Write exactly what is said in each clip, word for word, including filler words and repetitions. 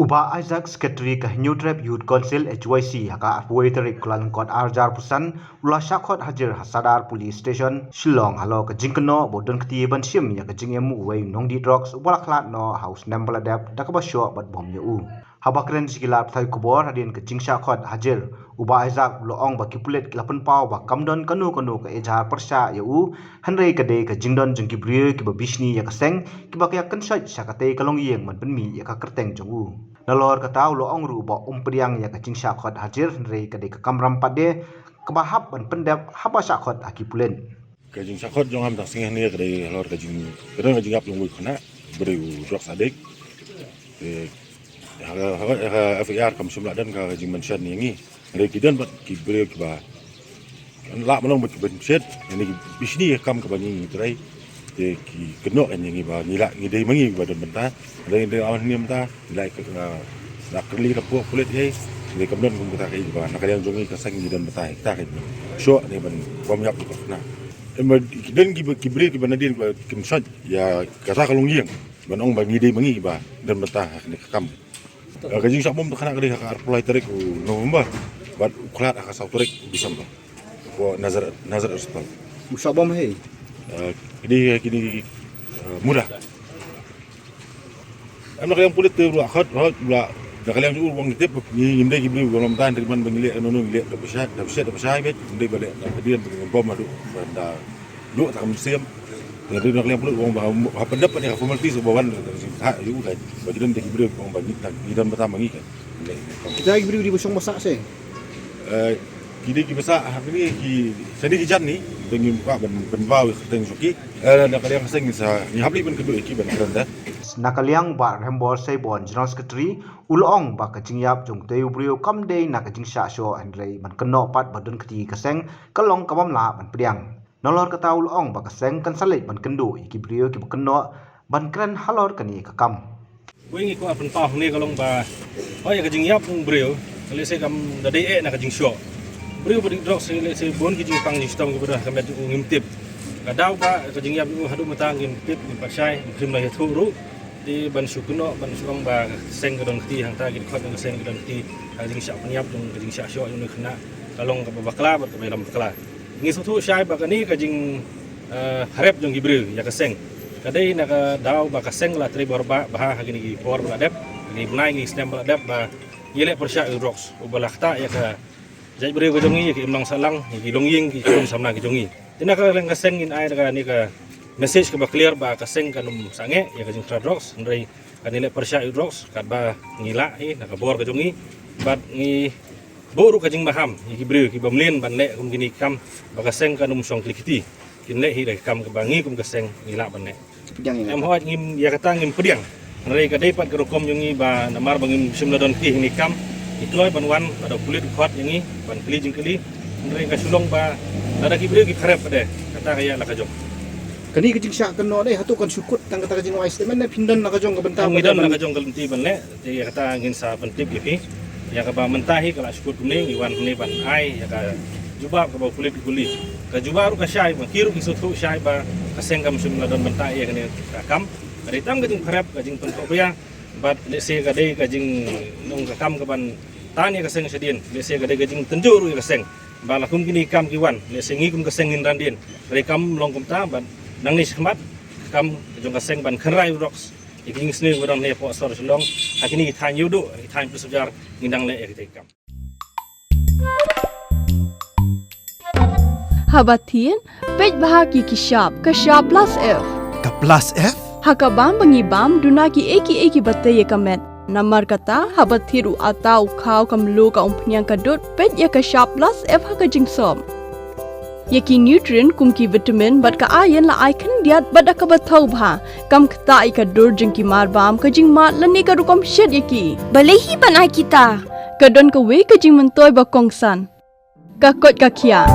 Bah Isaac, Secretary ka Hynñiewtrep Youth Council, H Y C, ha ka arphew tarik Kyllalyngkot arhajar arphew san, u la shah khot hajir ha Sadar Police Station, Shillong, halor ka jingkynnoh ba u don kti ban shim ïa ka jingim u wei u nongdih drugs uba la khlad noh ha u snem ba la dep da kaba shoh bad bym ïa u. Haba kren sha ki lad pathai khubor hadien ka jingshah khot hajir, u Bah Isaac u la ong ba ki pulit ki la pynpaw ba kam don kano kano ka ejhar pyrshah ïa u, hynrei ka dei ka jingdon jong ki briew kiba bishni ïa ka seng, kiba ïa kynshoit sha katei ka longïing ban pynmih ïa ka kyrteng jong u. Nalor kata u la ong ruh ba um pdiang ïa ka jingshah khot hajir, hynrei ka dei ka kamram pat de kaba hap ban pyndep haba shah khot ha ki pulit. Ka jingshah khot jong nga mynta ka sngi hangne ka dei halor ka jing, ka don ka jingïap jong uwei u khynnah, briew u drugs addict. Te ha ka, ha ka, ha ka F I R kam shym la don ka jingmention ïa ngi. Hynrei ki don bad ki briew kiba lah ban long bad kiba shet, ïa ngi bishni ïa ka kam kaba ngi trei. Te ki kynnoh ïa ngi ba ngi lah, ngi dei ma ngi ba don bynta. Hynrei ngi dei awan ngi mynta, ngi lah ka, ah, lah kylli ka pok pulit ïa, ngi kam don kum kata ka, ba na ka liang jong ngi ka seng ngi don bynta, kata ka shoh ne ban bym ïap ïa ka khynnah. Em, ba ki don ki, ki briew kiba nadien ba kim shah ïa kata ka longïing ban ong ba ngi dei ma ngi ba don bynta ha kane ka kam. Eh, ka jingshah bom te kane ka dei ha ka arphew lai tarik u November bad u khlad ha ka saw tarik u December. Ko Nazareth, Nazareth Hospital. U shah bom hi? Eh, kine, kine, eh, muda. Em, na ka liang pulit te ruh khot, khot ruh. Na ka liang jong u ruh ngi tip, ngi, ngim dei ki briew ba lam tan, te ban ba ngi leh, no, no, ngi leh, da pisa, da pisa, da pisa, bet, ngim dei ba leh, da pisa, da bom, aduh, ban da, duh, ta kam siam. Ngi dei na ka liang pulit, u ong ba, ha, pyndep, ne, formalities, ba wan, ha, yu, kan. Ba ki don, dei ki briew, u ong ba, ngi, ta, ngi don, ba ta, ma ngi, kan. Kita ki briew di ba shong ba sah se. Eh, ki dei ki ba sah ha kine ki, sa dei ki jan ni, te ngim kwah ban, ban baw ïa ka kyrteng jong ki. Eh, na ka liang ka seng sa, ngi hap leit ban kynduh ïa ki ban kren da. Na ka liang Bah Rembor Seibon, General Secretary, u la ong ba ka jingïap jong utei u briew kam dei na ka jingshah shoh hynrei ban kynnoh pat ba don kti ka seng ka long ka bym lah ban pdiang. Nalor kata u la ong ba ka seng kan sa leit ban kynduh ïa ki briew kiba kynnoh ban kren halor kane ka kam. Wei ngi kwah pynpaw hangne ka long ba, hooid, ka jingïap jong u briew, ka lehse kam da dei eh na ka jingshoh. Briew ba dih drugs, lehse bun ki jingpang jingshitom kiba don ha ka met jong u ngim tip. Ka daw ba ka jingïap jong u haduh mynta ngim tip, ngim pat shai, ngim shym la ïathuh ruh. Te ban shu kynnoh, ban shu ong ba ka seng ka don kti, hangta ki dkhot jong ka seng ka don kti, ka jingshah pynïap jong, ka jingshah shoh jong une u khynnah ka long kaba bakla bad kaba ïalam bakla. Ngi sngewthuh shai ba kane ka jing, eh, pharep jong ki briew ïa ka seng ka dei na ka daw ba ka seng la trei bor ba, bha ha kine ki por ba la dep, kine ki bnai, kine ki snem ba la dep, ba ngi leh pyrshah ïa u drugs uba la ktah ïa ka jaitbynriew ka jong ngi, ïa ka imlang sahlang, ïa ki longïing, ki khun samla ki jong ngi. Te na ka liang ka seng ngin ai da kane ka message kaba clear ba ka seng kan ym sangeh ïa ka jingtrei drugs, hynrei kan ïaleh pyrshah ïa u drugs katba ngi lah hi na ka bor ka jong ngi. Bad ngi buh ruh ka jingmaham ïa ki briew kiba mlien ban leh kum kine ki kam, ba ka seng kan ym shong kli kti, kin leh hi da ki kam kaba ngi kum ka seng ngi lah ban leh. Pdiang ïa. Em, hooid, ngim, ïa kata ngim pdiang. Hynrei ka dei pat ka rukom jong ngi ba namar ba ngim shym la don kti ha kine ki kam, ngi kloi ban wan, lada u pulit u khot ïa ngi ban kylli jingkylli. Hynrei ka shu long ba lada ki briew ki pharep pat de, kata ka ïa la ka jong. Kane ka jingshah kynnoh de, hato kan shu kut tang kata ka jingai statement ne phin don la ka jong ka bynta? Ngi don la ka jong ka lynti ban leh. Te ïa kata ngin sa pyntip ïa phi. Ïa kaba mynta hi ka la shu kut kumne, ngi wan hangne ban ai ïa ka jubab kaba u pulit u kylli. Ka jubab ruh ka shai, ba ki ruh ki sngewthuh shai ba ka seng kam shym la don bynta ïa kane ka kam. Ka dei tang ka jingpharep, ka jingpynkohbria, bad lehse ka dei ka jingnong ka kam kaban tan ïa ka seng shadien, lehse ka dei ka jingtynjuh ruh ïa ka seng. Ba la kum kine ki kam ki wan, lehse ngi kum ka seng ngin ran dien. Ka dei kam long kumta, bad nangne shakhmat ka kam jong ka seng ban kynrai u drugs. Ïa ki jingsniew ba don hangne hapoh sor Shillong, ha kine ki thaiñ Ïewduh, ki thaiñ Pyrshah Ujar, ngin dang leh ïa kita ki kam. Haba thied, peit bha ki ki shap, ka shap plus F. Ka plus F? Ha ka bam ba ngi bam, duna kiei kiei kiba tei ïa ka met. Namar kata, haba thied u atta u khaw ka mluh ka umphniang ka dud, peit ïa ka shap plus F ha ka jingsop. Ïa ki nutrient kum ki vitamin bad ka iron la ai khyndiat bad da kaba thaw bha. Kam ktah ïa ka dur jong ki mar bam, ka jingmad lane ka rukom shet ïa ki. Balei hi ban ai kita? Ka don kawei ka jingmyntoi ba kongsan. Ka koit ka khiah.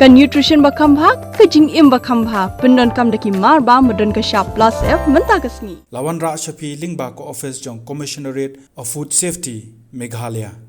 Ka nutrition ba kham bha, ka jingim ba kham bha. Pyndonkam da ki mar bam ba don ka shap plus F mynta ka sngi. La wanrah sha phi lyngba ka office jong Commissionerate of Food Safety, Meghalaya.